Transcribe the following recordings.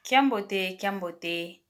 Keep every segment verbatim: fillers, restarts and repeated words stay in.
Kiambote, kiambote,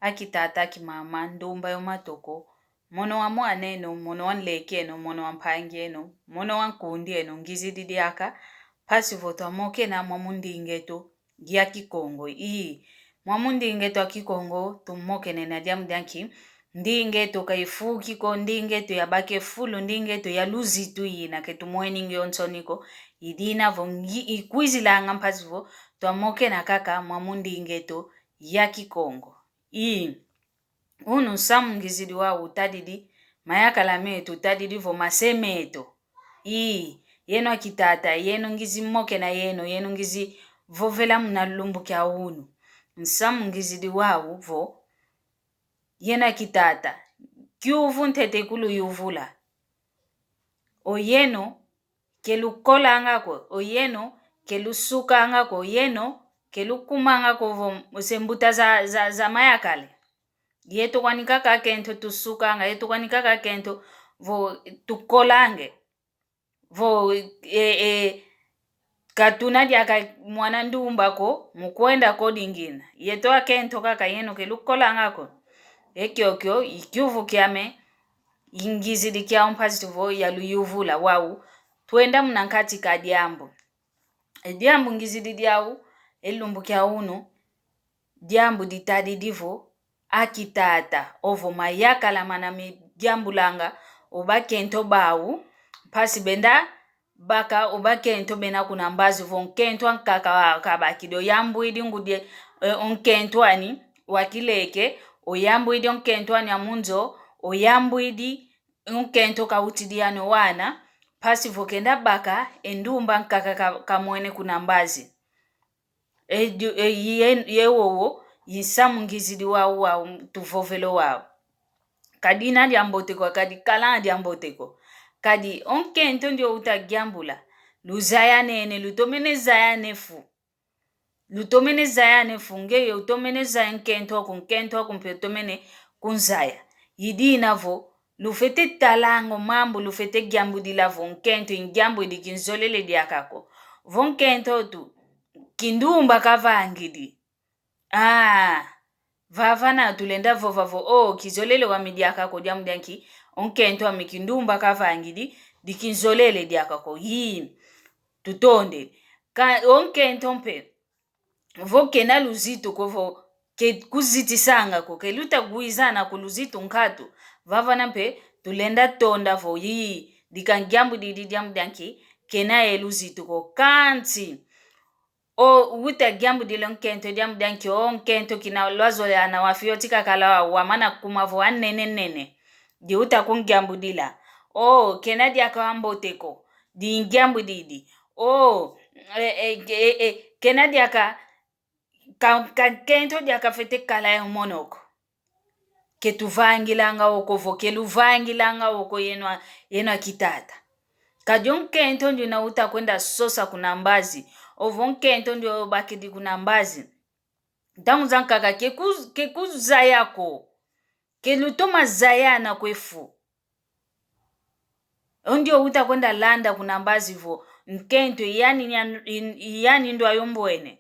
akitata, akimama, ndumba yo matoko, mono wa mwan'eno, mono wa nlek'eno, mono wa mpang'eno, mono wa nkund'eno, ngizidi diaka, mpasi vo twamokena mwamu nding'eto ya Kikongo. Ii, mwamu nding'eto ya Kikongo, tumokenena diambu dia nki, nding'eto ka ifuki ko, nding'eto yabaka e fulu, nding'eto ya luzitu ina ke tumweni ngio nsoni ko, i dina vo ngi-, ikwizilanga mpasi vo twamokena kaka mwamu nding'eto ya Kikongo. Ii, unu nsamu ngizidi wau utadidi mayakala meto, utadidi vo mase meto. Ii, yeno akitata, yeno ngizi mokena yeno, yeno ngizi vovela muna lumbu kia unu. Nsamu ngizidi wau vo, yeno akitata, kiuvu ntete kuluyuvula. O yeno ke lukolanga ko, o yeno ke lusukanga ko, o yeno ke lukumanga ko vo se mbuta za, za, za mayakala. Yeto kwani kaka akento tusukanga, yeto kwani kaka akento vo tukolange. Vo, e, e, ka tuna diaka mwana ndumba ko, mu kwenda kodi ngina. Yeto akento kaka yeno ke lukolanga ko. E kiokio, i kiuvu kiame, i ngizidi kiau mpasi vo yaluyuvula wau. Twenda muna nkati ka diambu. E diambu ngizidi diau, e lumbu kia unu, diambu ditadidi vo, akitata, ovo mayakala mana midiambulanga, o bakento bau, mpasi benda baka o bakento bena kuna mbazi vo nkento ankaka wa kabakidi, o yambwidi ngudi, e, o nkento ani wa kileke, o yambwidi o nkento ani a mu nzo, o yambwidi o nkento kautidi ani o wana, mpasi vo kenda baka e ndumba ankaka ka-, kamwene kuna mbazi. E, e, ye, ye wowo, i nsamu ngizidi wau, wau, tuvovele wau. Kadi ina diambote ko, kadi kala diambote ko. Kadi o nkento ndio uta diambula. Luzayanene, lutomene zayane fu. Lutomene zayane fu, ngeye utomene zaya nkento aku, nkento aku mpe utomene kunzaya. I dina vo, lufwete talanga o mambu, lufwete diambudila vo nkento i diambu idi kinzolele diaka ko. Vo nkento tu, kindumba kavangidi. Ah, vavana tulenda vova vo, o, kizolele wami diaka ko diambu dia nki, o nkento ami kindumba kavangidi, di kinzolele diaka ko. Ii, tutondele. Ka, o nkento mpe, vo kena luzitu ko vo, ke kuzitisanga ko, ke luta gwizana ko luzitu nkatu. Vavana mpe, tulenda tonda vo, ii, dika diambu didi diambu dia nki, kena ye luzitu ko. Kansi, o, uta diambudila o nkento diambu dia nki, o nkento kina lwazolana wa fioti kakala wa, wamana kuma vo wa nene nene. Di uta kundiambudila. O, kena diaka wambote ko. Di ndiambu didi. O, e, e, e, e, kena diaka ka, ka nkento diaka fwete kala yo mono ko. Ke tuvangilanga oko vo, ke luvangilanga oko yeno a, yeno akitata. Kadi o nkento ndio una uta kwenda sosa kuna mbazi. Ovo nkento ndio bakidi kuna mbazi. Ntangu zankaka ke ku, ke kuzaya ko. Ke lutoma zayana ko e fu. O ndio uta kwenda landa kuna mbazi vo, nkento yani nya-, in-, yani ndwayo mbwene.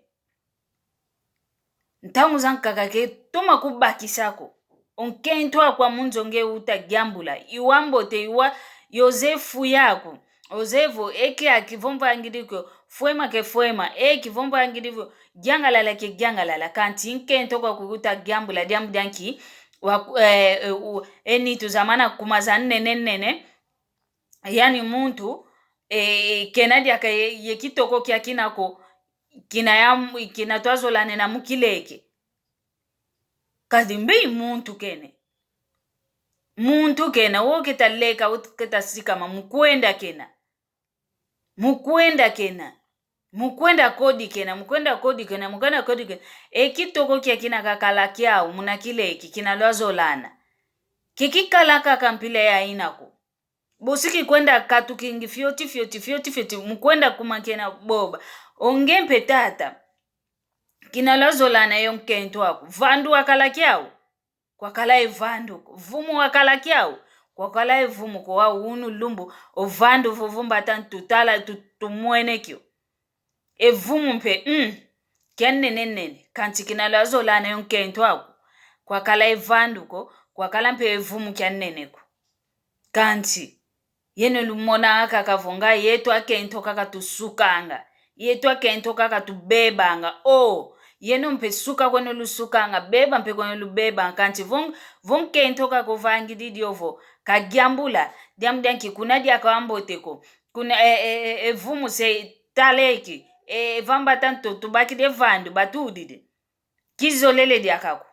Ntangu zankaka ke toma kubakisa ko. O nkento aku a mu nzo nge uta diambula. I wambote, i wa yoze fu yaku. Oze vo, e kiaki vo mvangidi ko, fwema ke fwema, e ki vo mvangidi vo, diangalala ke diangalala, kansi nkento kwaku uta diambula diambu dia nki, wa, e, e, u, e nitu zamana kuma za nene nene, yani muntu, e, kena diaka ye, ye kitoko kia kina ko, kina ya, kina twazolanena mu kileke. Kadi mbe i muntu kene. Muntu kena, wo keta leka, wo keta sikama, mu kwenda kena. Mu kwenda kena. Mu kwenda kodi kena, mu kwenda kodi kena, mu kwenda kodi kena. E kitoko kia kina kakala kiau, muna kileke, kina lwazolana. Ke kikala kaka mpila ya ina ko. Bosi kikwenda katukingi fioti, fioti, fioti, fioti, mu kwenda kuma kena boba. O nge mpe tata. Kina lwazolana yo nkento aku. Vandu wakala kiau. Kwakala e vandu ko. Vumu wakala kiau. Kwakala e vumu ko wa unu lumbu. O vandu vovo mbata ntutala tu, tumwene kio. E vumu mpe, mm. kia nene nene, kanti kina lwazolana yo nkento aku, kwakala e vandu ko, kwakala mpe e vumu kia nene ko. Kanti, yeno lumona kaka vo nga yeto akento kaka tusukanga, yeto akento kaka tubebanga, o, yeno mpe suka kweno lusukanga, beba mpe kweno lubebanga, kanti vo, vo nkento kaka ovangidi dio vo, kadiambula, diambu dia nki kuna diaka ambote ko, kuna, e, e, e, e vumu se taleki, e, e vambata nto tubakidi e vandu batudidi. Kizolele diaka ko.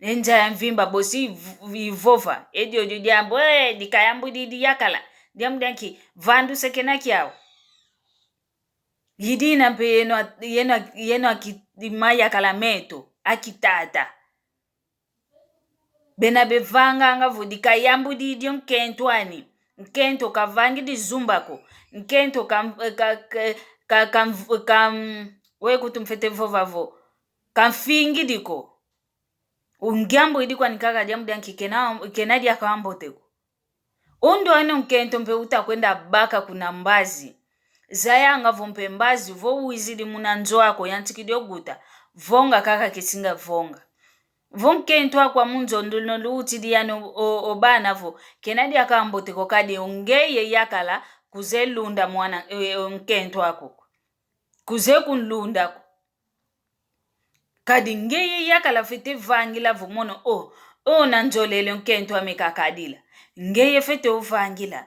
E nza ya mvimba bosi iv-, ivova. E diodio diambu, e, dikayambudi diyakala. Diambu dia nki, vandu se kena kiau. Idina mpe yeno a-, yeno a-, yeno aki-, mayakala meto, akitata. Bena bevanganga vo dikayambudi dio nkento ani. Nkento kavangidi zumba ko. Nkento ka, ka, ka, ka, ka, ka, we kutu mfwete vova vo, kamfingidi ko. Ungiambuidi kwani kaka diambu dia nki kena, kena diaka ambote ko. Undo eno nkento mpe utakwenda baka kuna mbazi. Zayanga vo mpe mbazi, vo wizidi muna nzo aku yantikidi o guta, vonga kaka kisinga vonga. Vo nkento aku a mu nzo nduno luutidi yani o, o, o bana vo, kena diaka ambote ko kadi ngeye yakala kuze lunda mwana, e, e, nkento aku. Kuze kunlunda ko. Kadi ngeye yakala fwete vangila vo mono o, o na nzolele nkento ame kakadila. Ngeye fwete ovangila.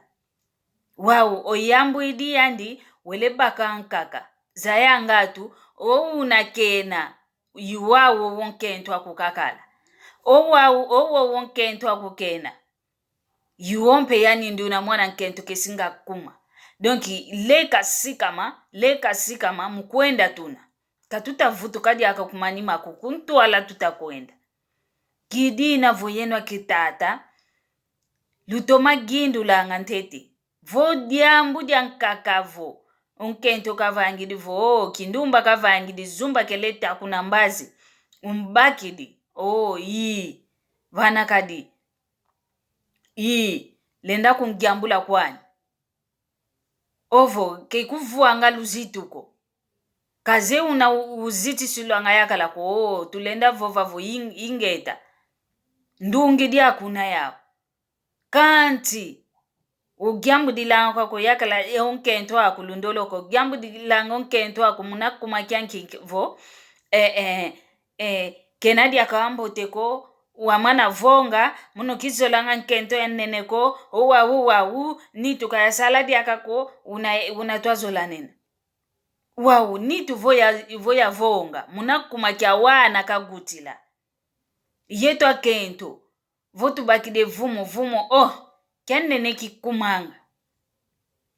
Wau, oyambwidi yandi, wele baka nkaka. Zayanga atu, o una kena, i wau o nkento aku kakala. O wau, o wo o nkento aku kena. I wo mpe yani nduna mwana nkento kesinga kuma. Donc, leka sikama, leka sikama, mu kwenda tuna. Ka tutavutuka diaka ku manima ko, ku ntwala tutakwenda. Kidina vo yeno akitata, lutoma gindulanga ntete. Vo diambu dia nkaka vo, o nkento kavangidi vo, o, kindumba kavangidi, zumba kele ta kuna mbazi, umbakidi, o, ii, vana kadi, ii, lenda kungiambula kwani. Ovo, ke kuvwanga luzitu ko. Kaze una u-, uzitisilwanga yakala ko, o, tulenda vova vo ing-, ingeta. Ndungi dia kuna yao. Kanti, ugiambudilanga kwako yakala, e, o nkento aku lundolo ko. Ugiambudilanga o nkento aku muna kuma kia nki vo, e, e, e, kena diaka ambote ko, wamana vonga, mono kizolanga nkento ya nene ko, o wau, o wau, nitu kayasala diaka ko, una, una twazolanena. Wau, nitu vo ya, vo yavonga, muna kuma kia wana kagutila. Yeto akento, vo tubakidi e vumu, vumu, o, kia nene kikumanga.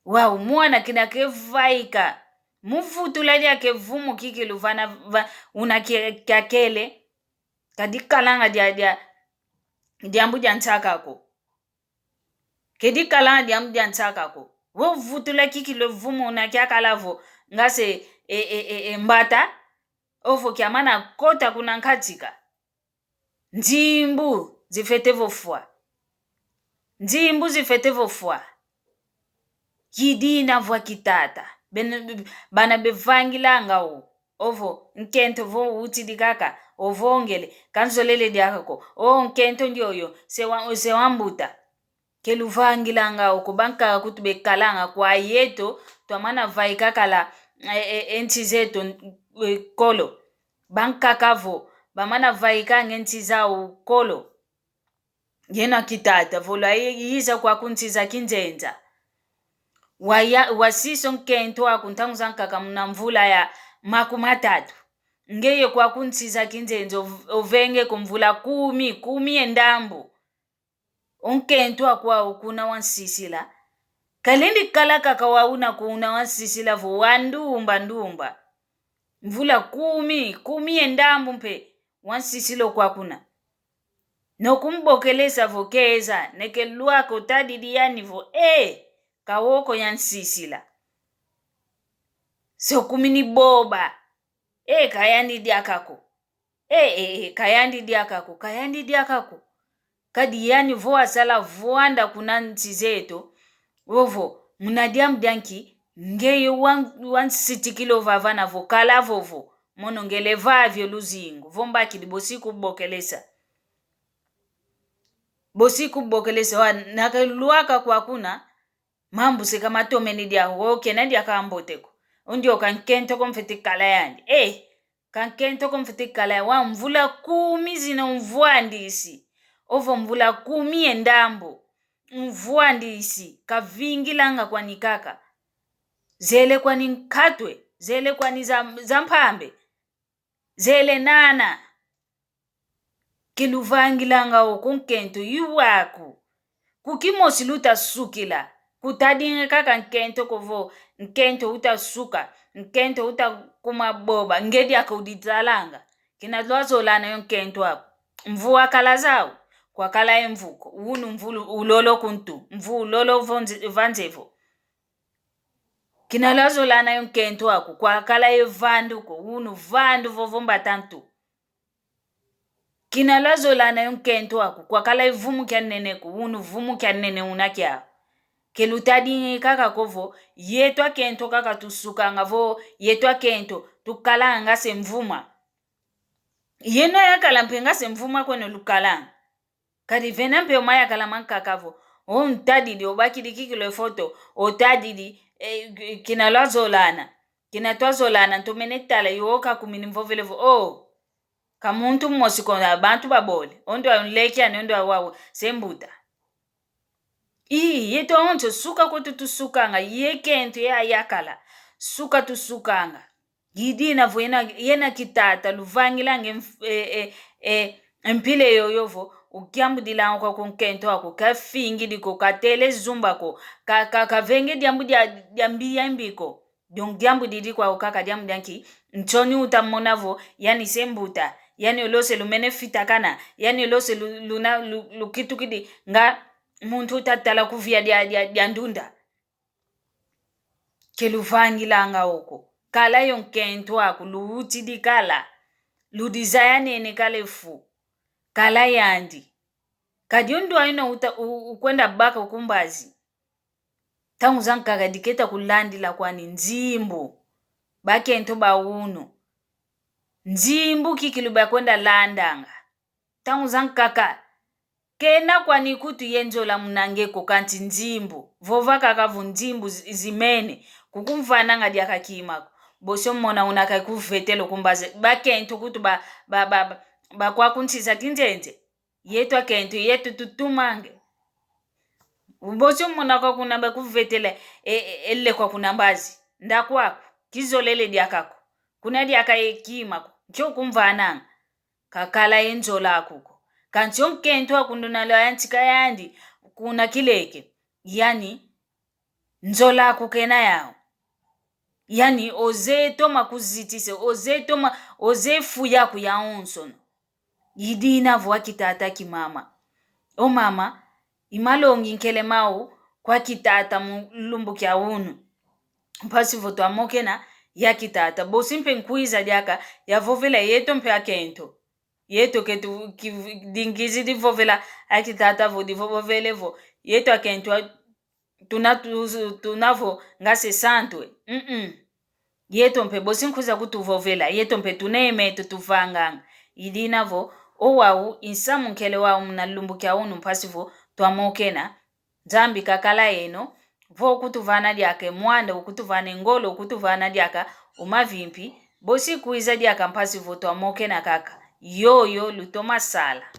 Wau, mwana kina kevaika, muvutula diaka e vumu kikilu vana, va, una kia, kia kele, kadikalanga dia, dia, diambu dia nsaka ko. Kedikalanga diambu dia nsaka ko. Vo vutula kikilu e vumu una kiakala vo, nga se, e, e, e, e, mbata, ovo kiamana kota kuna nkatika. Nzimbu zifwete vo fwa. Nzimbu zifwete vo fwa. Kidina vwa kitata. Bene, bana bevangilanga o. Ovo, nkento vo utidi kaka, ovongele, kanzolele diaka ko. O, nkento ndioyo, se wa, se wambuta. Ke luvangilanga o ko, bankaka kutu bekalanga kwa yeto, twamana vaika kala, e, e, e nsi zeto, e, kolo. Bankaka vo, bamana vaikanga e nsi zau kolo. Yeno akitata, vo lwayiza kwaku nsi za kinzenza. Waya, wasisa o nkento aku ntangu zankaka muna mvula ya makumatatu. Ngeye kwaku nsi za kinzenza, ov-, ovenge ko mvula kumi, kumi ye ndambu. O nkento aku wau kuna wansisila. Kalendi kala kaka wau una kuna wansisila vo wandumba ndumba. Mvula kumi, kumi ye ndambu mpe, wansisila o kwa kuna. Nokumbokelesa vo keza, neke lwaka otadidi yani vo, e, kawoko yansisila. Se okumini boba, e, kayandi diaka ko. E, e, e, kayandi diaka ko, kayandi diaka ko. Kadi yani vo wasala vwanda kuna nsi zeto, ovo, muna diambu dia nki, ngeye wan-, wansitikila ovavana vo, kala vovo, Mono ngele vavio luzingu, vo mbakidi bosi kubokelesa. Bosi kubokelesa, wa nakalwaka kwa kuna, mambu se kamatomene diaka, o kena diaka ambote ko. O ndio ka nkento ko mfwete kala yandi. Eh, ka nkento ko mfwete kala ya, wa mvula kumi zina umvwandisi. Ovo mvula kumi ye ndambu. Umvwandisi, kavingilanga kwani kaka. Zele kwani nkatwe, zele kwani za, za mpambe. Zele nana. Ke luvangilanga oko nkento i waku. Ku kimosi luta sukila. Kutadingi kaka nkento ko vo, nkento uta suka, nkento uta kuma boba, nge diaka uditalanga. Kina lwazolana yo nkento aku. Mvu wakala zau, kwakala ye mvu ko, unu mvu lu-, ulolo kuntu, mvu ulolo vonze-, vanzevo. Kina lwazolana yo nkento aku, kwakala ye vandu ko, unu vandu vovo mbata ntu. Kina lwazolana yo nkento aku, kwakala ye vumu kia nene ko, unu vumu kia nene una kiau. Ke lutadingi kaka ko vo, yeto akento kaka tusukanga vo, yeto akento tukalanga se mvuma. Yeno yakala mpe nga se mvuma kweno lukalanga. Kadi vena mpe o mayakala mankaka vo, o ntadidi, obakidi kikilu e foto, otadidi, eh, kina lwazolana, kina twazolana, ntomene tala, yo kakumini mvovele vo, o, ka muntu mosi ko, na bantu babole, o ndwa nleki ani, o ndwa wau, se mbuta. Ii, yeto onso suka kwetu tusukanga, ye kento ya yakala, suka tusukanga. Idina vo yena, yena kitata, luvangilanga mf-, e, e, e, mpila yoyo vo, ukiambudilanga kwa ku nkento aku, kafingidi ko, katele zumba ko, ka, ka, kavenge diambu dia, dia mbi ya mbi ko. Donc, diambu didi kwau kaka diambu dia nki, nsoni utamona vo, yani se mbuta, yani olose lumene fitakana, yani olose lu-, luna, lu-, lukitukidi, nga muntu utatala kuvia dia, dia, dia ndunda. Ke luvangilanga oko. Kala yo nkento aku, luutidi kala. Ludizaya nene kala e fu. Kala yandi. Kadi o ndwa ino uta-, u-, ukwenda baka ku mbazi. Ntangu zankaka diketa kulandila kwani nzimbu. Bakento ba unu. Nzimbu kikilu bakwenda landanga. Ntangu zankaka. Kena kwani kutu ye nzola muna nge ko kanti nzimbu. Vova kaka vo nzimbu zi-, zimene. Kukumvananga diaka kima ko. Bosi omona una kakuvetelo ku mbazi. Bakento kutu ba, ba, ba, ba, bakwa kunsisa kinzenze. Yeto akento, yeto tutumange. Bosi omona kwa kuna bakuvetele, e, e, ele kwa kuna mbazi. Ndakwa ko, kizolele diaka ko. Kuna diaka ye kima ko, nsio kumvananga. Kakala ye nzola aku ko. Kanti o nkento aku nduna lwayantika yandi, kuna kileke. Yani, nzola aku kena yau. Yani, ozeye toma kuzitise, ozeye toma, ozeye fu yaku yawonsono. Idina vo akitata kimama. O mama, i malongi nkele mau kwa kitata mu lumbu kia unu. Mpasi vo twamokena ya kitata. Bosi mpe nkwiza diaka yavovela yeto mpe akento. Yeto ke tu-, ki-, dingizidi vovela akitata vo divovele vo. Yeto akento a-, tuna tu-, tuna vo nga se santu e. Mm-mm. Yeto mpe bosi nkwiza kutuvovela, yeto mpe tuna e meto tuvanganga. Idina vo, o wau, i nsamu nkele wau muna lumbu kia unu mpasi vo twamokena. Nzambi kakala yeno, vo ukutuvana diaka e mwanda, ukutuvana e ngolo, ukutuvana diaka o mavimpi, bosi kwiza diaka mpasi vo twamokena kaka. Yoyo lutoma sala.